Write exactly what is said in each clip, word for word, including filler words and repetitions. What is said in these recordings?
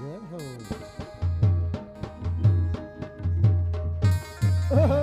जय हो। ओहो।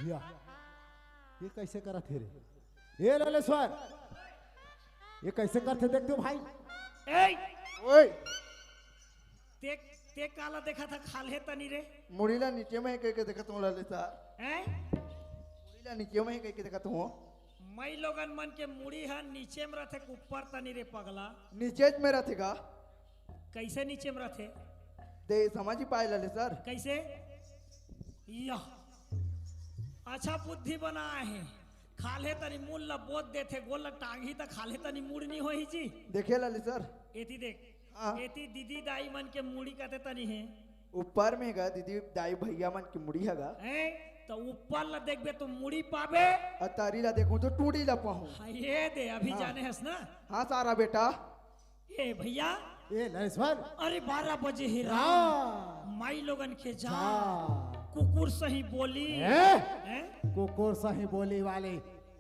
या, ये कैसे करत हे रे? ए ललेश्वर, ये कैसे करथे देखते हो भाई? ए! ओए! ते, ते काला देखा था खाल्हे तनी रे? मुड़ी ला नीचे में कह के देखत हूँ ललेश्वर। हैं? मुड़ी ला नीचे में कह के देखत हूँ। मई लोगन मन के मुड़ी ह नीचे में रथे के ऊपर तनी रे पगला? नीचे में रथे का? कैसे नीचे में रथे? ते समझ ही पाए ललेश्वर। कैसे? यह अच्छा बुद्धि बनाए हे। खाल्हे तनी मुड़ ला बोत देथे, गोड़ ला टांगही त खाल्हे तनी मुड़ नी होही जी। देखे ललेश्वर। एती देख। हाँ। एती दीदी दाई मन के मुड़ी कते तनी हे। ऊपर में गा दीदी दाई भैया मन के मुड़ी ह गा। हैं? त ऊपर ला देखबे त मुड़ी पाबे। अ तरी ला देखूं त टूड़ी ला पाहूं। हाँ, ये दे, अभी हाँ। जाने हस ना? हाँ सारा बेटा। ए भैया। ए ललेश्वर। अरे बारह बजे हे राम। हाँ। माई लोगन के जा। जा। कुकुर सही बोली। ए? हैं? कुकुर सही बोली वाले।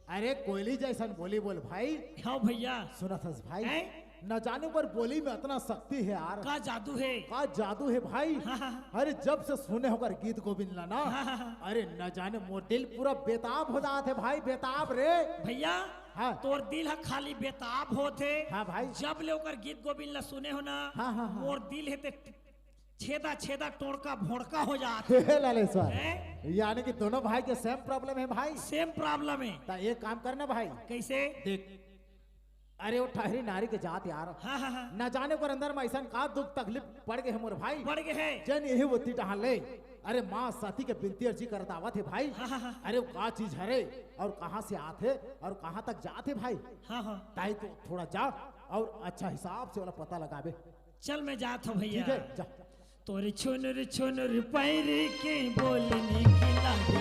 अरे कोयली जैसन बोली बोल भाई। हाँ भैया। सुनत हस भाई? हैं? न जाने पर बोली में अतना शक्ति हे यार। का जादू हे? का जादू हे भाई? हाँ, हाँ, हाँ। अरे जब से सुने होकर गीत गोविंद ला ना, हाँ, हाँ, हाँ। अरे न जाने मोर दिल पूरा बेताब हो जात हे भाई, बेताब रे। भैया, हाँ। तोर दिल ह खाली बेताब होत हे। हाँ भाई। जब ले ओकर गीत गोविंद ला सुने हो ना, हाँ, हाँ, हाँ। मोर दिल हे ते छेदा छेदा टोड़का भोड़का हो जात हे। हे ललेश्वर, हैं? यानी कि दोनों भाई के same problem हे भाई। Same problem हे। त एक काम करना भाई। कैसे? देख, अरे वो ठहरी नारी के जात यार। हाँ, हाँ, हाँ। न जाने ओकर अंदर में ऐसन का दुख तकलीफ पड़ गे हे मोर भाई। पड़ गे हे। जन यही वोती डहान ले। अरे माँ सती के बिनती अर्जी करत आवत हे भाई। हाँ, हाँ, हाँ। अरे वो का चीज हरे और कहाँ से आत हे और कहाँ तक जात हे भाई। हाँ, हाँ। ताई तो थोड़ा जा और अच्छा हिसाब से ओला पता लगाबे। चल मैं जात हूँ भैया। ठीक है, जा। तोर छुनुर छुनुर पैरी के बोलने की लागे।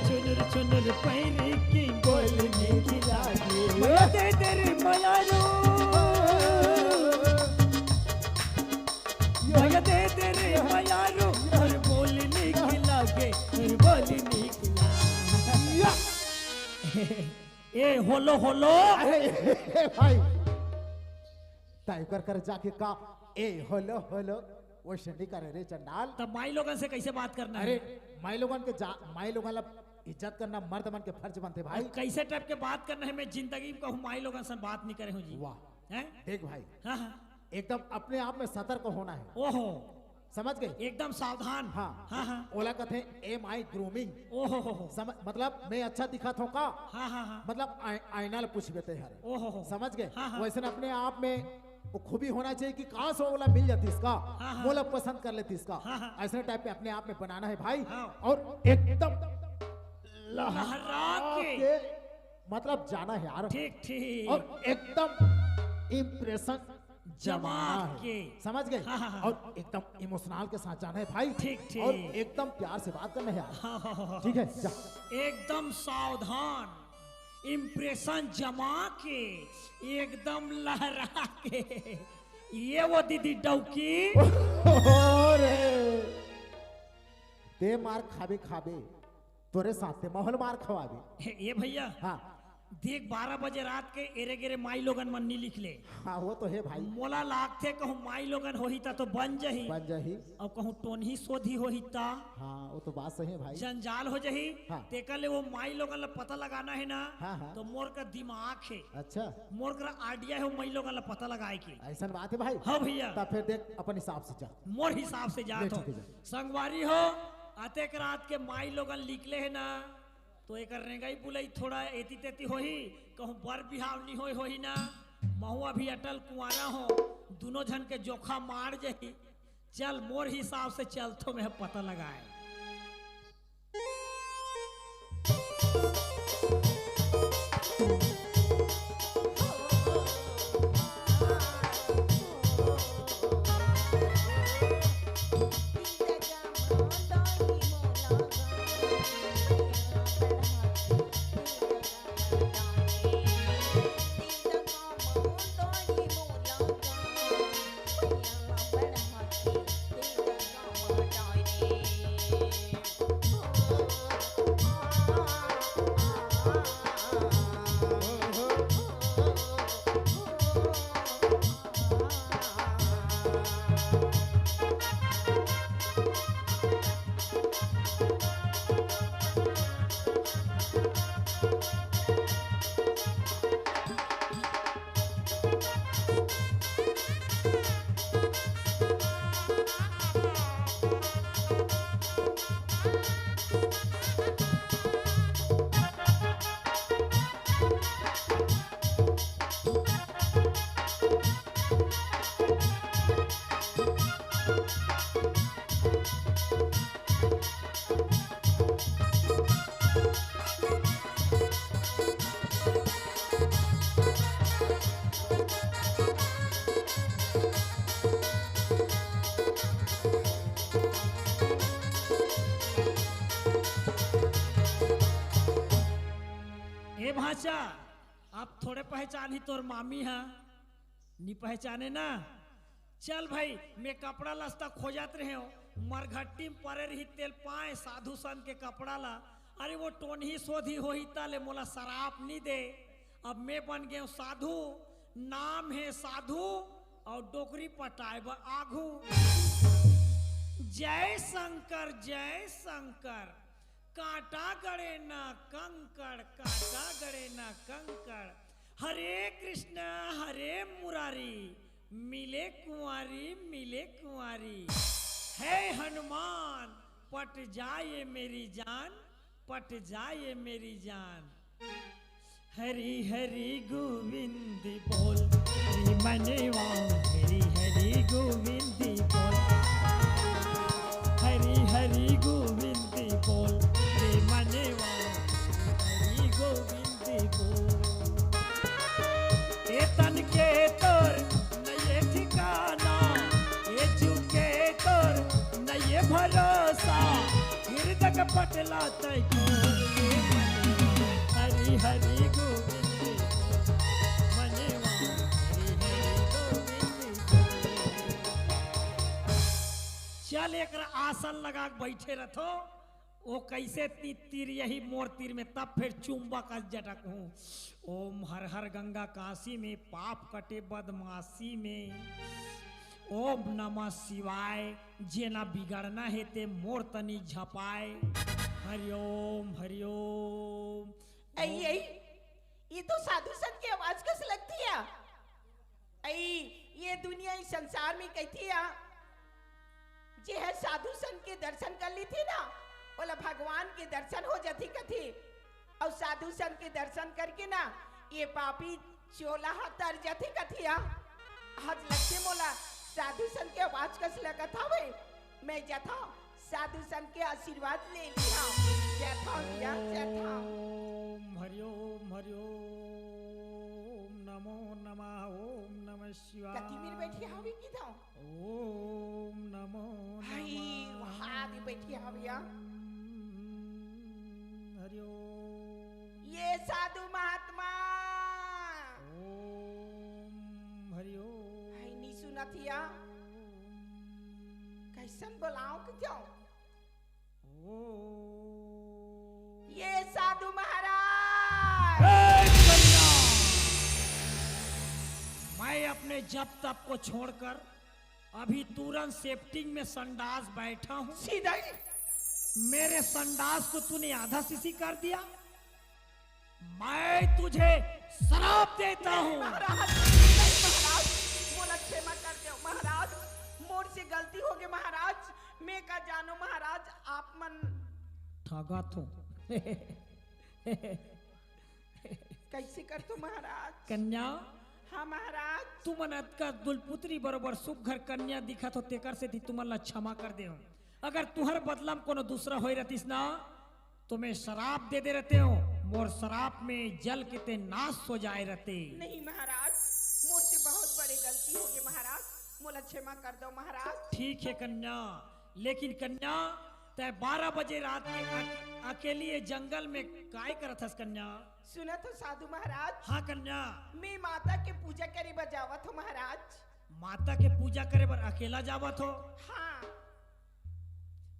छुनुर छुनुर पैरी के बोलने की लागे। मया दे दे रे मयारू। मया दे दे रे मयारू। और बोलने की लागे, और बोलने की लागे। ए होलो होलो। अरे, ए भाई, ताई कर कर जाके का, ए होलो होलो, वैसे नहीं करे रे चंडाल। तब माई लोगन से कैसे बात करना अरे, है? माई लोगन के जा-, माई लोगन ला इज्जत करना मर्द मन के फर्ज बनथे भाई। और कैसे type के बात करना है, मैं जिंदगी में कहूँ माई लोगन से बात नहीं करे हूँ जी। वाह। हैं? देख भाई। हाँ, हाँ। एकदम अपने आप में सतर्क होना है। ओहो। समझ गए? एकदम सावधान। हाँ। हाँ, हाँ। ओला कथे एम आई ग्रूमिंग। ओहो हो हो। समझ, मतलब मैं अच्छा दिखत हूँ का? हाँ, हाँ, हाँ। मतलब आय-, आईना ला पूछबे ते हर। ओहो हो। समझ गए? हाँ, हाँ। वैसे अपने आप में वो खूबी होना चाहिए कि कहाँ से ओला मिल जाती इसका, हाँ, हाँ। मोला पसंद कर लेती इसका। हाँ, हाँ। ऐसे टाइप में अपने आप में बनाना है भाई। हाँ। और एकदम लहरा लहरा के। के मतलब जाना है यार। ठीक, ठीक। और एकदम इम्प्रेशन जमा जमा है। के। समझ गए? हाँ, हाँ, हाँ। और एकदम इमोशनल के साथ जाना है भाई। ठीक, ठीक। और एकदम प्यार से बात करना है यार। हाँ, हाँ, हाँ, हाँ। ठीक है, जा। एकदम सावधान, इम्प्रेशन जमा के, एकदम लहरा के। ये वो दीदी डौकी। अरे, ते मार खाबे खाबे, तोरे साथ ते माहौल मार खवाबे। ए भैया, हाँ। देख, बारह बजे रात के एरे गेरे माई लोगन मन नी लिख ले। हाँ, वो तो है भाई। मोला लागथे कहूँ माई लोगन होही ता तो बन जही। बन जही। अउ कहूँ टोनही सोधी होही ता। हाँ, वो तो बात सही है भाई। जंजाल हो जही। हाँ। तेकर ले वो माई लोगन ला पता लगाना है ना। हाँ, हाँ। तो मोर का दिमाग है। अच्छा। मोर का आइडिया है वो माई लोगन ला पता लगाए के। ऐसन बात है भाई। हाँ भैया। तब फिर देख अपन हिसाब से चल। मोर हिसाब से जात ले, हो। ठीक है, जा। संगवारी हो, अतेक रात के माई लोगन लिख ले है ना। तो एकर रेंगई बुलई थोड़ा एती तेती होही, कहूँ बर बिहाव नी होय होही ना। महूँ अभी अटल कुंवारा हो, दुनों झन के जोखा मार जही। चल, मोर हिसाब से चलथो, मैं पता लगाए। ए भांचा, अब थोड़े पहचान ही तोर मामी हा, नी पहचाने ना। चल भाई, मैं कपड़ा लस्ता खोजत रहे हो, मरघट्टी में परे रही तेल पाए साधु संत के कपड़ा ला। अरे वो टोनही सोधी होही ता ले मोला सराप नी दे। अब मैं बन गए साधु, नाम है साधु और डोकरी पटाए बर आघू। जय शंकर, जय शंकर। कांटा गड़े ना कंकड़, कांटा गड़े ना कंकड़। हरे कृष्णा हरे मुरारी, मिले कुंवारी मिले कुंवारी। हे हनुमान, पट जाए मेरी जान, पट जाए मेरी जान। हरी हरी गोविंद बोल, रे मनवा हरी हरी गोविंद बोल। हरी हरी गोविंद बोल, रे मनवा हरी गोविंद बोल। ए तन के तोर नये ठिकाना, ए जू के तोर नये भरोसा। हृदय के पटला तय खोल, रे मनवा हरी हरी गोविंद। मनवा हरी हरी गोविंद। चल, एक आसन लगा के बैठे रथो। ओ कैसे ती-, तीर यही मोर तीर में, तब फिर चुंबक अस जटक हूँ। ओम हर हर गंगा काशी में, पाप कटे बदमाशी में। ओम नमः शिवाय, जेना बिगड़ना हे ते मोर तनी झपाय। हरिओम, हरिओम। ऐ, ऐ, ये तो साधु संत की आवाज कस लगती है। ऐ, ये दुनिया, इस संसार में कहिथे या, जे ह साधु संत के दर्शन कर लेथे ना, ओला भगवान के दर्शन हो जाथे कथे। अउ साधु संत के दर्शन करके ना, ये पापी चोला ह तर जाथे कथे या। आज लगथे मोला साधु संत के आवाज कस लगत हवे। मैं जाथव, साधु संत के आशीर्वाद ले लिहा। जाथव भैया, जाथव। ओम हरि ओम, हरि ओम, नमो नमः, ओम नमः शिवाय। कति मेर बइठे हवे किथव? ओम नमो हाय, नमः। वहाँ भी बइठे हवे या। हरि ओम। ये साधु महात्मा। ओम हरि ओम। हाय, नी सुनत या। कइसन बोलाव किथव? ओम। ये साधु महाराज। ए कन्या, मैं अपने जप तप को छोड़कर अभी तुरंत सेप्टिंग में संडास बैठा हूँ। सीधा ही। मेरे संडास को तूने आधा सीसी कर दिया। मैं तुझे श्राप देता हूँ। महाराज, नहीं महाराज, मोला क्षमा कर दो महाराज, मोर से गलती हो गई महाराज, मैं का जानो महाराज, आप मन ठगा थो। कइसे करथो महाराज? कन्या, हाँ महाराज। तुमन अतका दुलपुतरी बरोबर सुघर कन्या दिखत हो, तेकर सेती तुमन ला क्षमा कर दे हो। अगर तुहर बदला म कोनो दूसरा होय रहतिस ना, तो मैं श्राप दे दे रहते हो। मोर श्राप में जल के ते नाश हो जाए रहते। नहीं महाराज, मोर से बहुत बड़े गलती हो गई महाराज, मोला क्षमा कर दो महाराज। ठीक है कन्या, लेकिन कन्या, तै बारह बजे रात के अक-, अकेली ये जंगल में काय करत हस कन्या? सुनत हो साधु महाराज? हाँ कन्या। मैं माता के पूजा करे बर जावत हो महाराज। माता के पूजा करे बर अकेला जावत हो? हाँ।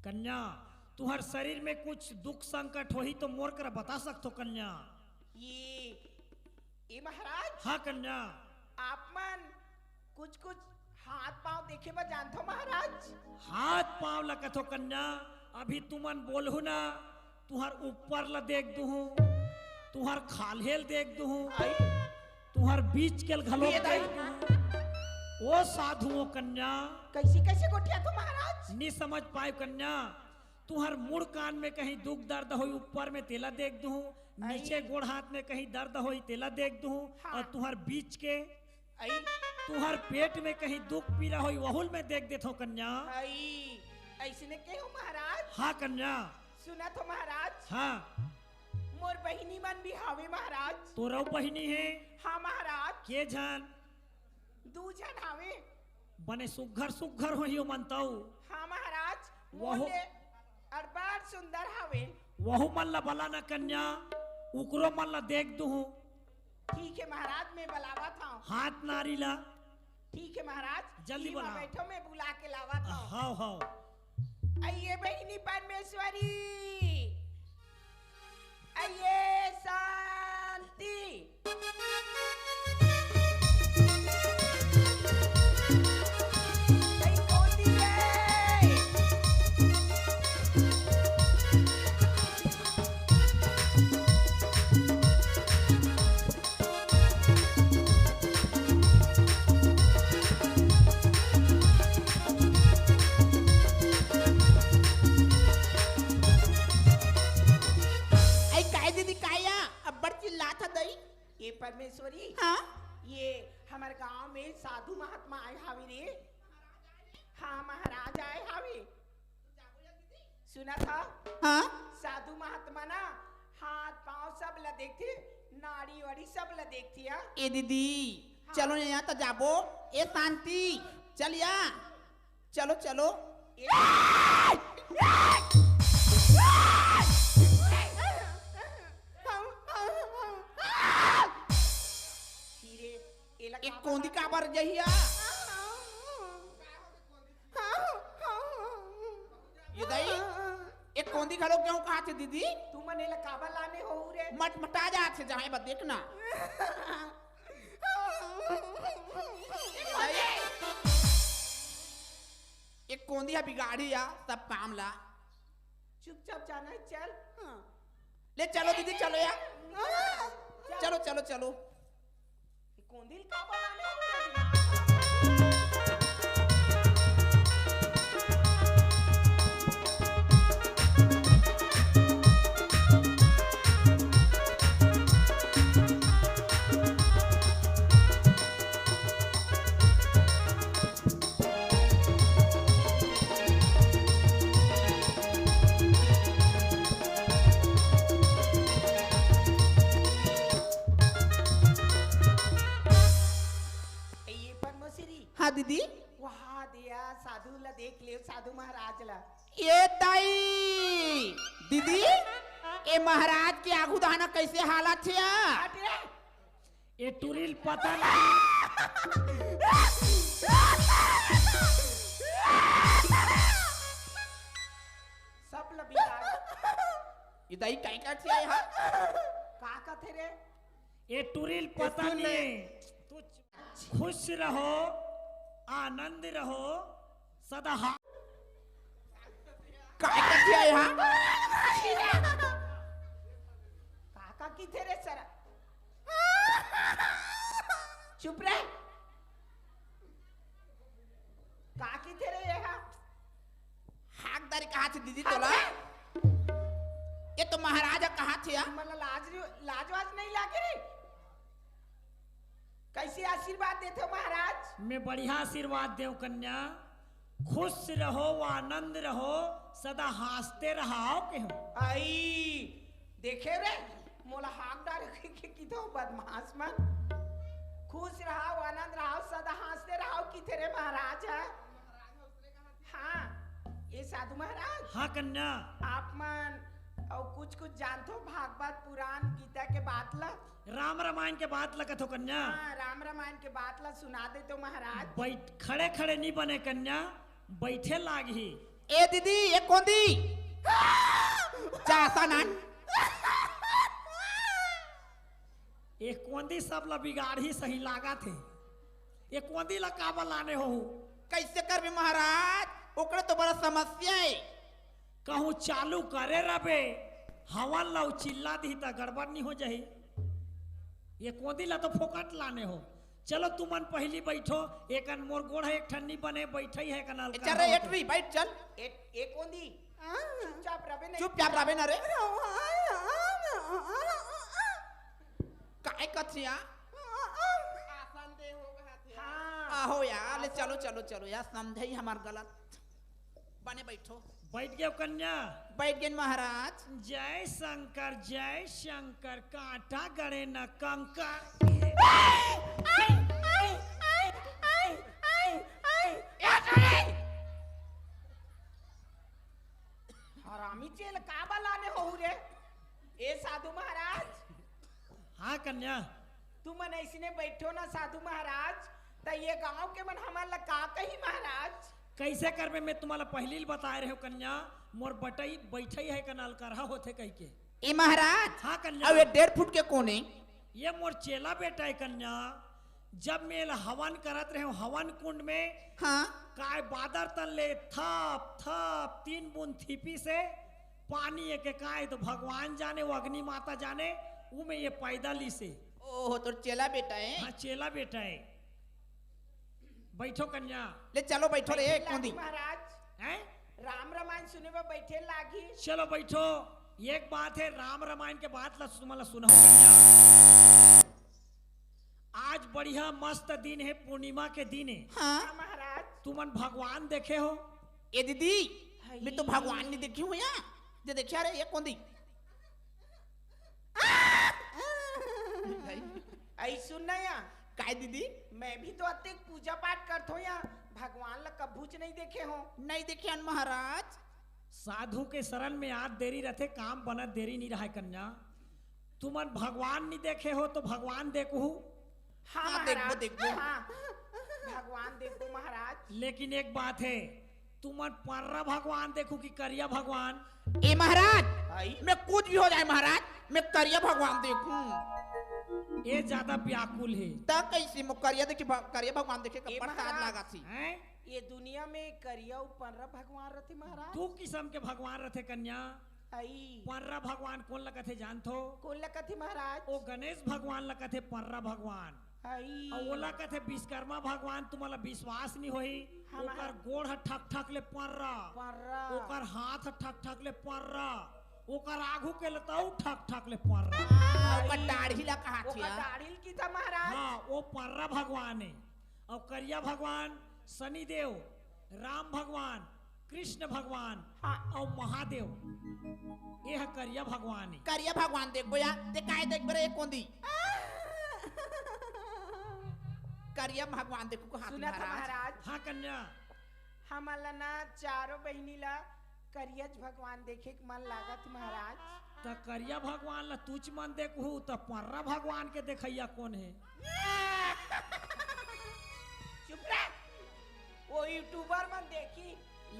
कन्या, तुहर शरीर में कुछ दुख संकट होही तो मोर करा बता सकत हो कन्या। ये, ये महाराज? हाँ कन्या। आप मन कुछ कुछ हाथ पाँव देखे बर जानथो महाराज? हाथ पाँव ला कथो कन्या, अभी तुमन बोलहू ना, तुहर ऊपर ला देख दुहूँ, तुहर खाल्हे ल देख दुहूँ, आई। तुहर बीच के ल घलो ये देख दाई। दुहूँ। ओ साधु ओ कन्या। कइसे, कइसे गोठियाथो महाराज? नी समझ पाए कन्या, तुहर मुड़ कान में कहीं दुख दर्द होई, ऊपर में तेला देख दुहूँ, आई। नीचे गोड़ हाथ में कहीं दर्द होई, तेला देख दुहूँ, हाँ। अउ तुहर बीच के आई। तुहर पेट में कहीं दुख पीरा होई, वहू ल मैं देख देथो कन्या। आई, अइसने कहो महाराज। हाँ कन्या। सुनत हो महाराज। हाँ। मोर बहिनी मन भी हावे महाराज। तोरो बहिनी हे? हाँ महाराज। के झन? दू झन हावे। बने सुघर सुघर होही ओमन तऊ। हाँ महाराज। वहू मोर ले अब्बड़ सुंदर हावे। वहू मन ला बला ना कन्या, उकरो मन ला देख दुहूँ। ठीक है महाराज, मैं बलावत हूँ। हाथ नारी ला। ठीक है महाराज, जल्दी इहाँ बलाओ। बैठो, मैं बुला के लावत हूँ। हाव, हाव। आइए बहिनी परमेश्वरी, आइए शांति। अई काय दीदी, काय या अब्बड़ चिल्लात ह दई? ये परमेश्वरी, हाँ? ये हमर गांव में साधु महात्मा आए हावे रे। हाँ, महाराज आए हावे। सुनत हव? हाँ? साधु महात्मा ना हाथ पाँव सब ला देखथे, नाड़ी वाड़ी सब ला देखथे, हाँ? ए दीदी, हाँ। चलो ना, यहाँ त जाबो। ए शांति, चल या, चलो, चलो। ए हीरे, एला एक काबर कोंदी मारत काबर हस? जहिया? ये दाई, एक कोंदी घलो क्यों कहा थे दीदी? तुमन एला काबर लाने हो रे? मटमटा जात हे जहाँ बस देखना। ये दाई, एक कोंदी ह बिगाड़ी या सब काम ला। चुपचाप जाना है, चल। हाँ। ले चलो दीदी, चलो या। हाँ। चलो, चलो, चलो। ये कोंदी ल काबर लाने हो रे? वाह दिया, साधु ला देख ले, साधु महाराज ला। ए दाई, दीदी, ए महाराज के आगू दाना कैसे हालत हे? हट रे। ए टुरी ल पता नहीं। सब ला बिगाड़। ए दाई, काय करत हे हा? का कथे रे? ए टुरी ल पता नहीं। तू खुश रहो, आनंद रहो, सदा हा-, काय कथे हा? काका किथे रे सरा? चुप रे। का किथे रे ये हा? हाक दारी कहा थे दीदी तोला? ये तो महाराज कहा थे यार। मतलब लाज रे, लाज वाज नहीं लागे रे? कैसे आशीर्वाद देते हो महाराज? मैं बढ़िया आशीर्वाद देव कन्या, खुश रहो, आनंद रहो, सदा हंसते रहो के हो। आई, देखे रे, मोला हाक डार के, के, की तो बदमाश मन। खुश रहो, आनंद रहो, सदा हंसते रहो, किथे रे महाराज है? हाँ, ये साधु महाराज। हाँ कन्या। आप मन अउ कुछ कुछ जानथो भागवत पुराण गीता के बात ला? राम रामायण के बात ला कथो कन्या। हाँ, राम रामायण के बात ला सुना दे तो महाराज। बैठ, खड़े खड़े नहीं बने कन्या, बैठे लागही। ए दीदी, ए कोंदी। चासा नान। ए कोंदी सब ला बिगाड़ही सही लागत हे। ए कोंदी ला काबर लाने हो? कैसे करबे महाराज? ओकरे तो बड़ा समस्या हे। कहूँ चालू करे रबे, हवन ला चिल्ला दिही त गड़बड़ नहीं हो जाही। ए कोंदी ला तो फोकट लाने हो। चलो तुमन पहली बैठो, एकन मोर गोड़ हे एक ठन नहीं बने, बैठई हे एकन ए, अलकर चल रे, होत। एटरी, बैठ, चल। ए, ए कोंदी, हाँ। चुपचाप रबे नहीं। चुपचाप रबे ना रे। काय कथिया? आसन दे हो कहा थे। हाँ। आहो यार, ले चलो, चलो, चलो यार, समझई हमार गलत। बने बैठो। बैठ गयो कन्या। बैठ गए महाराज। जय शंकर, जय शंकर, कांटा गड़े न कंकर। हरामी चेला काबर लाने हो रे? ए साधु महाराज। हाँ कन्या। तुमन अइसने बैठो ना साधु महाराज, त ये गांव के मन हमन ला का कही महाराज? कैसे करबे, मैं तुम्हारा पहली ल बताए रहे हो कन्या, मोर बटई बैठई हे कन अलकरहा होथे कहिके। ए महाराज, हाँ कन्या। अब ये डेढ़ फुट के कोने? ये मोर चेला बेटा हे कन्या, जब मैं एला हवन करत रहे हवन कुंड में, हाँ। काय बादर तन ले थप थप तीन बूंद थीपी से पानी एके काय तो भगवान जाने, वो अग्नि माता जाने, वो में ये पैदा ली से। ओहो, तोर चेला बेटा हे? हाँ, चेला बेटा हे। बैठो कन्या। ले चलो बैठो रे, बैठे कोंदी। लागी महाराज। हैं? राम रामायण सुने बर बैठे लागी। चलो बैठो। एक बात हे, राम रामायण के बात ला तुमन ला सुनाओ कन्या। आज बढ़िया मस्त दिन हे, पूर्णिमा के दिन हे। हाँ। हाँ महाराज। तुमन भगवान देखे हो? ए दीदी, हाय। मैं तो भगवान नहीं देखे हूँ यार। जे देखे रे, ये कोंदी। आई सुन ना या। काय दीदी? मैं भी तो अतेक पूजा पाठ करथो या, भगवान ला कभूच नहीं देखे हो। नहीं देखे हन महाराज। साधु के शरण में आत देरी रथे, काम बनत देरी नहीं रहे कन्या। तुमन भगवान नहीं देखे हो तो भगवान देखहू। हाँ, हाँ, देखबो, महाराज। देखबो। हाँ, भगवान देखबो महाराज। लेकिन एक बात हे, तुमन पर्रा भगवान देखहू कि करिया भगवान? ए महाराज, आई। मैं कुछ भी हो जाए महाराज, मैं करिया भगवान देखहूँ। ए ज्यादा व्याकुल हे। त कैसे मैं करिया देखे भ-, करिया भगवान देखे ए कपड़ा साथ महाराज। लगा थी। हैं? ये दुनिया में करिया अउ पर्रा भगवान रथे महाराज। दू किसम के भगवान रथे कन्या। हई। पर्रा भगवान कोन ला कथे जानथो? कोन ला कथे महाराज? ओ गणेश भगवान ला कथे पर्रा भगवान। हई। अउ ओला कथे विश्वकर्मा भगवान, तुम्हारा विश्वास नहीं होही। हाँ, ओकर महाराज। गोड़ ह ठक ठक ले पर्रा। पर्रा। ओकर हाथ ह ठक ठक ले पर्रा। ओकर आगू के लताऊ ठक ठक ले पर्रा। हाँ, ओकर दाढ़ी ला कहा ओकर छिया? दाढ़ी ल की था महाराज? हाँ, वो पर्रा भगवान हे। अउ करिया भगवान शनिदेव, राम भगवान, कृष्ण भगवान हाँ। अउ महादेव, ये ह करिया भगवान हे। करिया भगवान देखबो या, ते काय देखबे रे कोंदी? करिया भगवान देखहूं कहात हे सुनत हे महाराज। महाराज। हाँ कन्या। हमन ला ना चारों बहिनी ला करियाच भगवान देखे के मन लागत हे महाराज। त करिया भगवान ला तूच मन देखहू, त पर्रा भगवान के देखइया कोन हे? चुप रह। वो YouTuber मन देखही।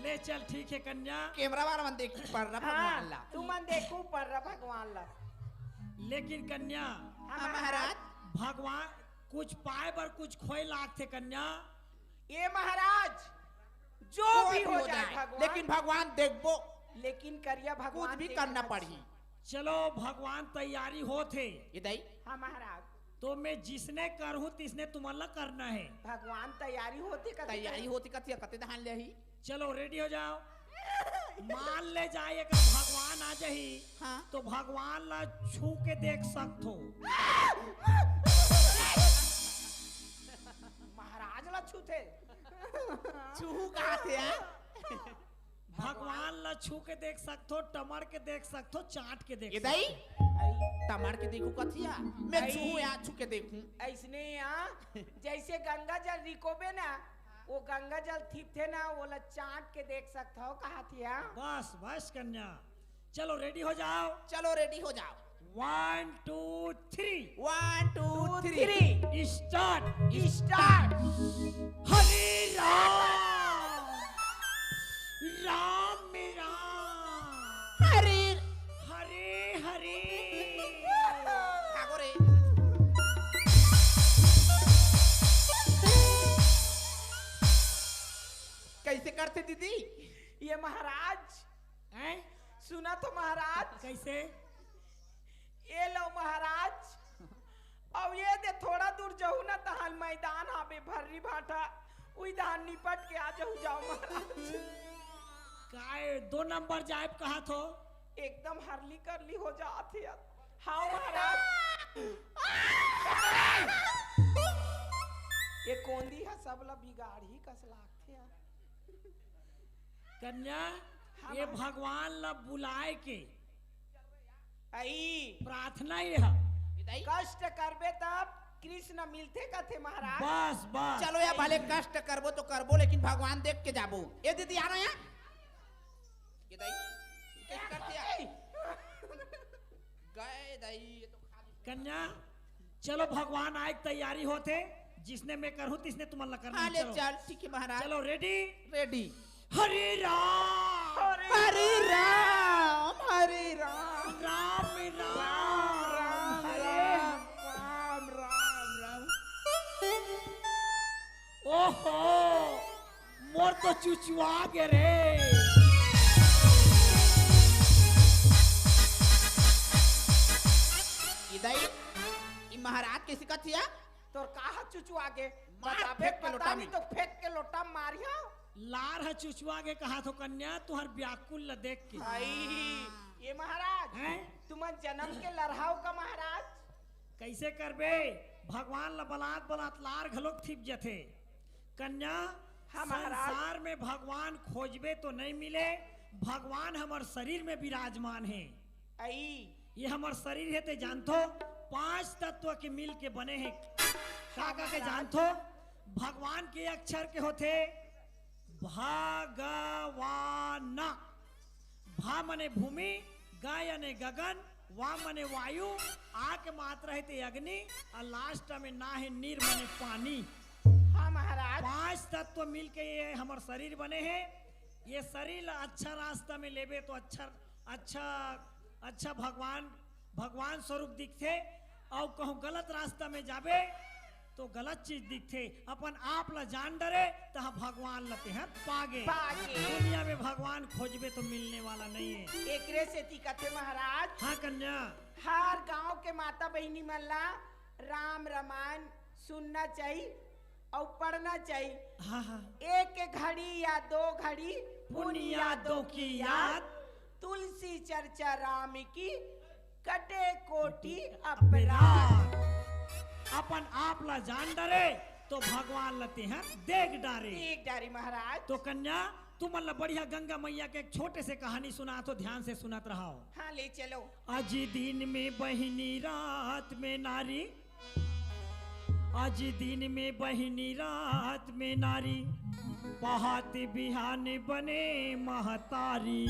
ले चल, ठीक हे कन्या। Camera वाला मन देखही पर्रा हाँ, भगवान ला। तुमन देखहू पर्रा भगवान ला। लेकिन कन्या, हाँ, हाँ, महाराज। महाराज। भगवान कुछ पाए बर कुछ खोए लागथे कन्या। ए महाराज, जो कोई भी भी हो हो जाए, जाए, भगवान। लेकिन भगवान देखबो। लेकिन करिया भगवान कुछ भी देखे करना खातिर। पड़ही। चलो, भगवान तैयारी होत हे। ए दाई। हाँ महाराज। तो मैं जिसने करहूं, तिसने तुमन ला करना हे। भगवान तैयारी होत हे कथे। तैयारी होत हे कथे, कते दहान ले ही। चलो, ready हो जाओ। मान ले जाए, अगर भगवान आ जाही, हाँ। तो भगवान ला छू के देख सकथो। महाराज ला छूथे। छूहू कहाथे, हाँ? भगवान ला छू के देख सकथो, टमड़ के देख सकथो, चाट के देख ए दाई, सकथो। टमड़ के देखहू कथिया, मैं आई। छूहू या छू के देखहूं। अइसने या, जइसे गंगा जल रिकोबे ना, वो गंगा जल थिपथे ना, वोला चाट के देख सकथो, कहाथे या। बस, बस कन्या, चलो ready हो जाओ। चलो ready हो जाओ। One, two, three। One, two, two, three। Three। Start। Start। हरे राम, राम राम। हरे। हरे हरे। भागो रे। कइसे करथे दीदी? ए महाराज, हैं? सुनत हो महाराज? कइसे? ए लो महाराज, अउ ए दे थोड़ा दूर जहू ना, तहान मैदान हाबे भर्री भाटा, उही धान निपट के आ जहू, जाओ महाराज। काय दो नंबर जाएब कहाथो? एकदम हरली करली हो जात हे। हाँ महाराज। ए कोंदी ह सबला बिगाड़ही कस लागथे। कन्या, हाँ, ए महाराज। भगवान ला बुलाए के आई। प्रार्थना ए ह। ए दाई। कष्ट करबे तब कृष्ण मिलथे कथे महाराज। बस, बस। चलो या भले कष्ट करबो तो करबो, लेकिन भगवान देख के जाबो। ए दीदी, आ रहे हैं? ए दाई, कइसे करथे या? गए दाई, ये तो खाली कन्या, चलो, भगवान आए के तैयारी होत हे, जिसने मैं करहूं, तिसने तुमन ला करना हाँ, हे, ले चलो। चल, ठीक हे महाराज। चलो, ready? Ready। हरे राम। हरे राम, हरे राम। राम, राम, राम, हरे राम, राम, राम, राम। ओहो, मोर तो चुचुआ गे रे। ए दाई, ए महाराज कइसे कथे या? तोर का ह चुचुआ गे? मार बताबे फेंक के लोटा पता नहीं में। तो फेंक के लोटा मारिया। लार ह चुचुआ गे कहाथो कन्या, तुहर व्याकुल ल देख के। आई, ए महाराज, हैं? तुमन जनम के लरहाव का महाराज? कइसे करबे? भगवान ल बलात बलात लार घलोक थिप जथे। कन्या, हाँ, महाराज। संसार में भगवान खोजबे तो नइ मिले, भगवान हमर शरीर में विराजमान हे। अई। ये हमर शरीर हे, ते जानथो, पांच तत्व के मिल के बने हे। का, का के महाराज। जानथो? भगवान के अक्षर के होथे भगवान। भा मने भूमि, ग याने गगन, वा मने वायु, आ के मात्रा हे ते अग्नि, अउ last में ना हे, नीर मने पानी। हाँ महाराज। पांच तत्व मिल के ये हमर शरीर बने हे। ये शरीर ला अच्छा रास्ता में लेबे तो अच्छा, अच्छा, अच्छा भगवान, भगवान स्वरूप दिखथे। अउ कहूँ गलत रास्ता में जाबे तो गलत चीज दिखथे। अपन आप ला जान डरे, तहाँ भगवान ला तेहर पागे। पागे। दुनिया में भगवान खोजबे तो मिलने वाला नहीं है। एकरे सेती कथे महाराज, हाँ कन्या। हर गांव के माता बहिनी मन ला राम रामायण सुनना चाहिए अउ पढ़ना चाहिए। हाँ, हाँ। एक घड़ी या दो घड़ी पुन पुन यादों यादों की की याद, याद। तुलसी चर्चा राम की, कटे कोटि अपराध। अपन आप ला जान डरे, तो भगवान ला तेहर देख डारे। देख डारे महाराज। तो कन्या, तुमन ला बढ़िया गंगा मैया के एक छोटे से कहानी सुनाथों, ध्यान से सुनत रहो। हाँ, ले चलो। अजी दिन में बहिनी, रात में नारी, आज दिन में बहिनी, रात में नारी, पहात बिहान बने महतारी।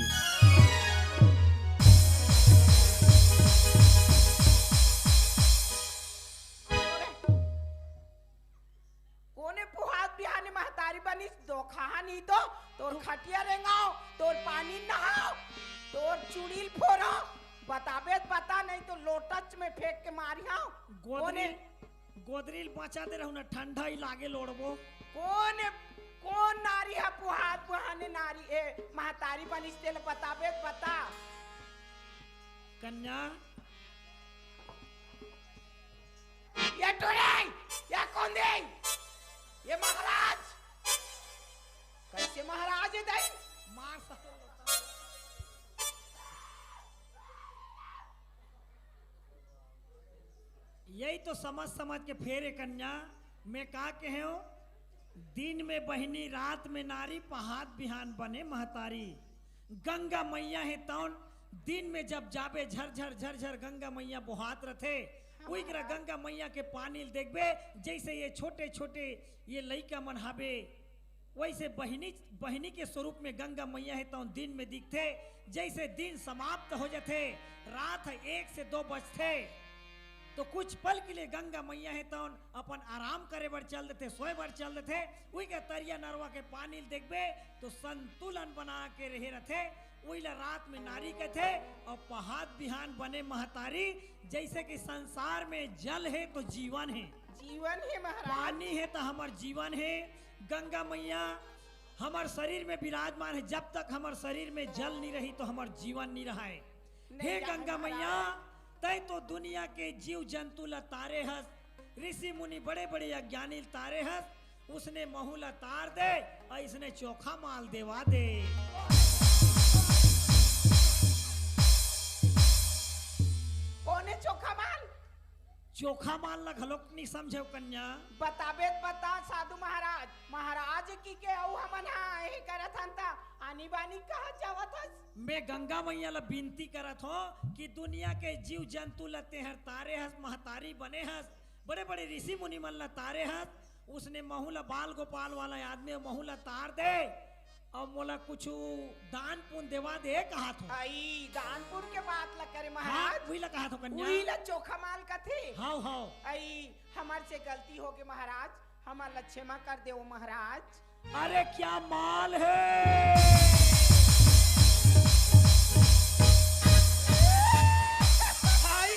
कोने पुहात बिहाने महतारी बनिस? धोखा नहीं तो तोर खटिया रेंगाओ, तोर पानी नहाओ, तोर चुड़ील फोरो। बताबे त बता, नहीं तो लोटच में फेंक के मारिहाओ। गोदरी, कोने? गोदरी ल बचा दे रहू ना, ठंडा ही लागे लोड़बो। कोने, कोन नारी ह पुहात बिहाने नारी, ए, महतारी बनिस, तेला बताबे त बता। कन्या। ये टोरे, ये कौन दे? ये महाराज। कैसे महाराज है दाई? मार साले लोटा। यही तो समझ समझ के फेरे कन्या। मैं का कहे हूँ, दिन में बहिनी, रात में नारी, पहात बिहान बने महतारी। गंगा मैया हे तौन दिन में जब जाबे, झरझर झरझर गंगा मैया बोहात रथे। उइकरा गंगा मैया के पानी ल देखबे, जैसे ये छोटे छोटे ये लइका मन हाबे, वैसे बहिनी, बहिनी के स्वरूप में गंगा मैया हे तौन दिन में दिखथे। जैसे दिन समाप्त हो जथे, रात एक से दो बजथे, तो कुछ पल के लिए गंगा मैया हे तौन अपन आराम करे बर चल देथे, सोए बर चल देथे। उही के तरिया नरवा के पानी ल देखबे तो संतुलन बना के रहे रथे। उही ला रात में नारी कथे। और पहात बिहान बने महतारी, जैसे कि संसार में जल है तो जीवन है, जीवन है महाराज। पानी है तो हमर जीवन है। गंगा मैया हमर शरीर में विराजमान है, जब तक हमर शरीर में जल नहीं रही तो हमर जीवन नहीं रहाय। नहीं हे जाने गंगा महाराज। मैया, तै तो दुनिया के जीव जंतु ला तारे हस, ऋषि मुनि बड़े बड़े अज्ञानी तारे हस, उसने महू ला तार दे, अइसने चोखा माल देवा दे। कोने चोखा माल? चोखा माल ला घलोक नहीं समझेव कन्या। बताबे त बता साधु महाराज, महाराज की के अउ हमन हा एहे करत हन त आनी बानी कहा जावत हस। मैं गंगा मैया ला विनती करत हों कि दुनिया के जीव जंतु ला तेहर तारे हस, महतारी बने हस, बड़े बड़े ऋषि मुनि मन ला तारे हस, उसने महू ला बाल गोपाल वाला आदमी महू ला तार दे, अउ मोला कुछु दान पुण्य देवा दे कहत हों। अई, दान पुण्य के बात ला करे हाँ, महाराज। उही ला कहत हों कन्या। उही ला चोखा माल कथे। हाव, हाव। अई, हमर से गलती होगे महाराज, हमर ला क्षमा कर देव महाराज। अरे क्या माल है? हाय।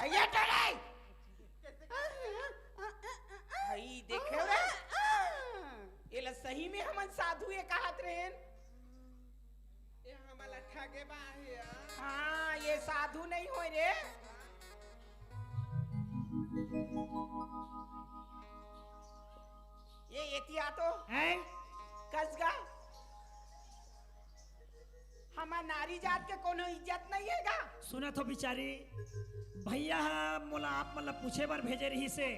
ये तो नहीं। भाई, देखे रे? ये ला सही में हमन साधु ये कहत रहेन। ये हमला ठगे बा हे। हाँ, ये साधु नहीं होय रे। ये एतिया तो हैं? कसगा। हमर नारी जात के कोनो इज्जत नहीं हे गा। सुनत हो बिचारी, भैया ह मोला आप मन ला पूछे बर भेजे रहिस हे।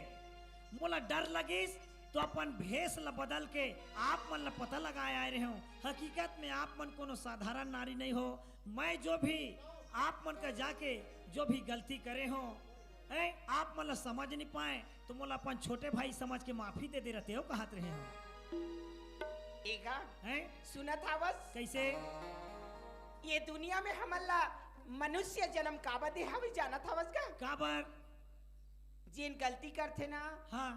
मोला डर लगिस, तो अपन भेष ला बदल के आप मन ला पता लगाए आए रहे हों। हकीकत में आप मन कोनो साधारण नारी नहीं हो। मैं जो भी आप मन का जाके जो भी गलती करे हों, हैं, आप मन ला समझ नहीं पाए, तो मोला अपन छोटे भाई समझ के माफी दे दे रहते हो, कहत रहे हों। एगा, हैं? सुनत हवस? कैसे? ये दुनिया में हमन ला मनुष्य जन्म काबर दे हवे, जानत हवस का? काबर? जेन गलती करथे ना, हाँ।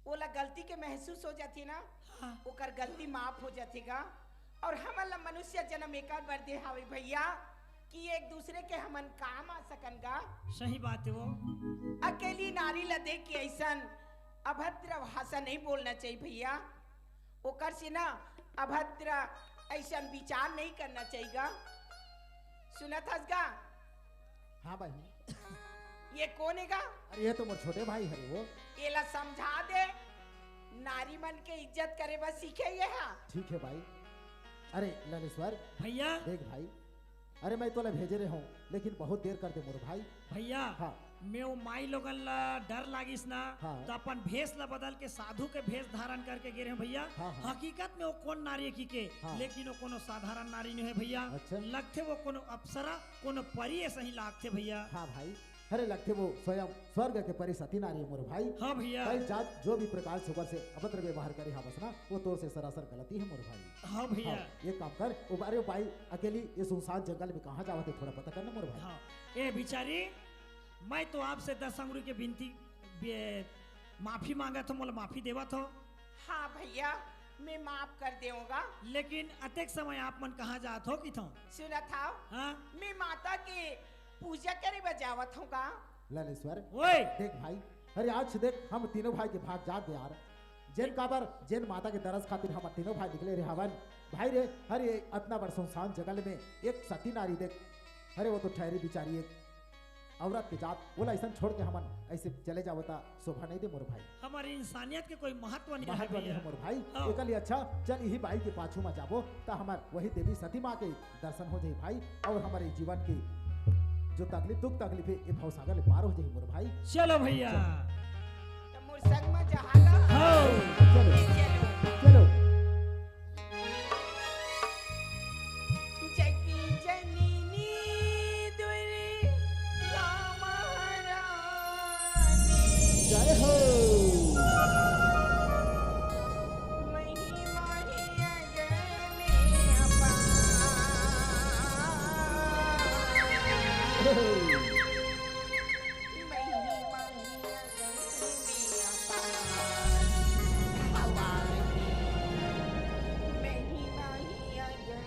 ओला गलती के महसूस हो जाथे ना, हाँ। ओकर गलती माफ हो जाथे गा। और हमन ला मनुष्य जन्म एकर बर दे हावे भैया कि एक दूसरे के हमन काम आ सकन गा। सही बात है वो। अकेली नारी ला देख के ऐसन अभद्र भाषा नहीं बोलना चाहिए भैया। ओकर से ना अभद्र ऐसन विचार नहीं करना चाहिए गा। सुनत हस गा? हाँ भाई। ये कोन हे गा? अरे ये तो मोर छोटे भाई हरे वो। एला समझा दे, नारी मन के इज्जत करे बर सीखे ये हा। ठीक है भाई। अरे ललेश्वर। भैया। देख भाई, अरे मैं तोला भेजे रहे हों, लेकिन बहुत देर कर दे मोर भाई। भैया। हाँ। में वो माई लोगन ला डर लागिस ना, हाँ। त अपन भेष ला बदल के साधु के भेष धारण करके गे रहे भैया। हाँ, हाँ। हकीकत में वो कोन नारी हे कहिके, हाँ। लेकिन वो कोनो साधारण नारी नोहे भैया। अच्छा। लगथे वो कोनो अप्सरा, कोनो परी अइसही लागथे भैया। हाँ भाई, अरे लगथे वो स्वयं स्वर्ग के परी सती नारी हे मोर भाई। हाँ भैया। कई जात जो भी प्रकार से ओकर से अभद्र व्यवहार करे हावस ना, वो तोर से सरासर गलती हे मोर भाई। हाँ भैया। हाँ, एक काम कर, वो, अरे बाई अकेली ये सुनसान जंगल में कहाँ जावत हे, थोड़ा पता कर ना मोर भाई। हाँ, ए बिचारी, मैं तो आपसे दस अंगुरी के बिनती, बे-, माफी मांगत हों, मोला माफी देवत हो। हाँ भैया, मैं माफ कर देवों गा। लेकिन अतेक समय आप मन कहाँ जात हो कहिथों? सुनत हव? हाँ? मैं माता के पूजा करे बर जावत हों गा। ललेश्वर, ओए! देख भाई, अरे आज देख हम तीनों भाई के भाग जात दे यार। जेन काबर, जेन माता के दरस खातिर हम तीनों भाई निकले रहे हवन। भाई रे, अरे अतना बड़ सुनसान जंगल में एक सती नारी देख, अरे वो तो ठहरी बिचारी एक औरत के जात, ओला अइसन छोड़ के हमन अइसे चले जाबो त शोभा नइ दे मोर भाई। हमर इंसानियत के कोई महत्व नइ हे महत्व नइ भैया। हे मोर भाई। हाँ। एकर ले अच्छा चल इही बाई के पाछू म जाबो त हमर वही देवी सती माँ के दर्शन हो जाही भाई, अउ हमर ये जीवन के जो तकलीफ, दुख तकलीफ हे, ये भवसागर ले पार हो जाही मोर भाई। चलो भैया। चल। त मोर संग म जहाँ गा। हाँ। चलो। चलो। चलो। जगी जननी दुर्गा महारानी। जय हो। महिमा ही अगम अपार। महिमा ही अगम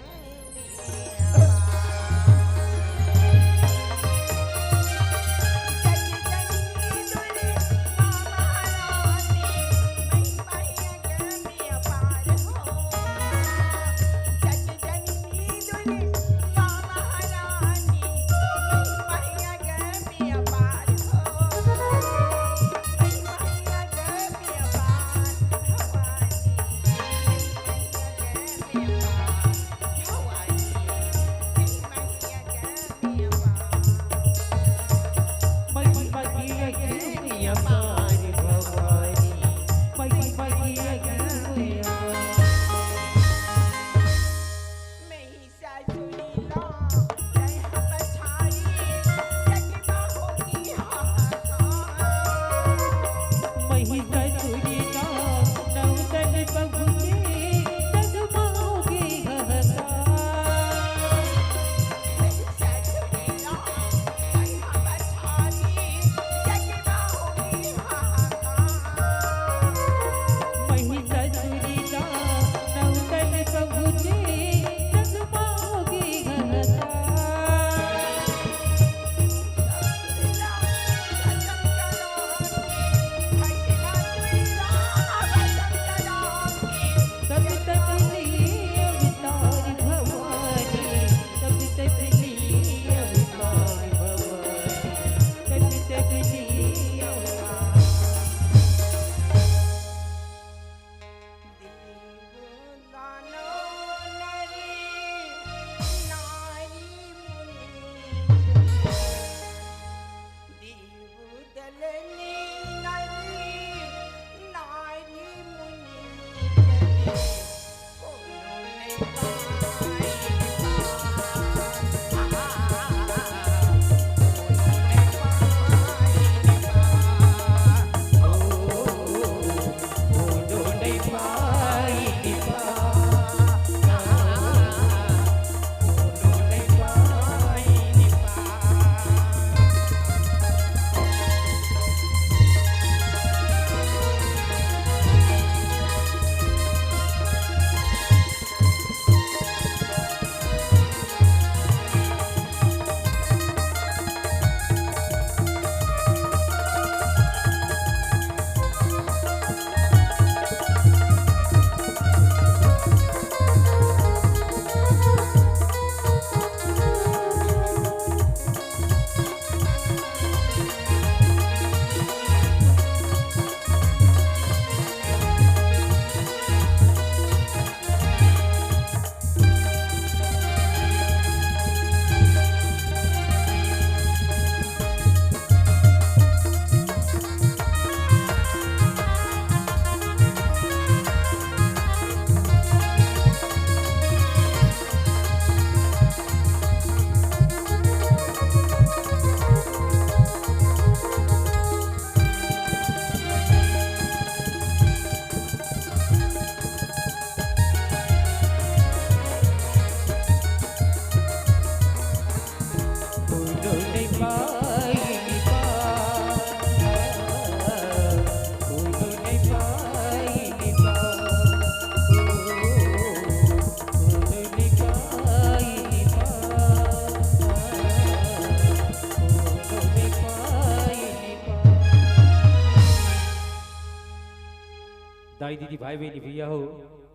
दाई दीदी भाई बहनी भैया हो,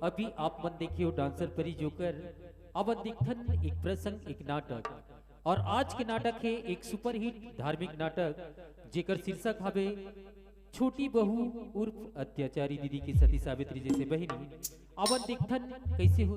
अभी आप मन देखे हो डांसर परी जोकर। अब देखथन एक प्रसंग, एक नाटक। और आज के नाटक है एक सुपरहिट धार्मिक नाटक, जेकर शीर्षक हवे छोटी बहू उर्फ अत्याचारी दीदी की सती सावित्री जैसे बहिनी। अब देखथन कैसे हो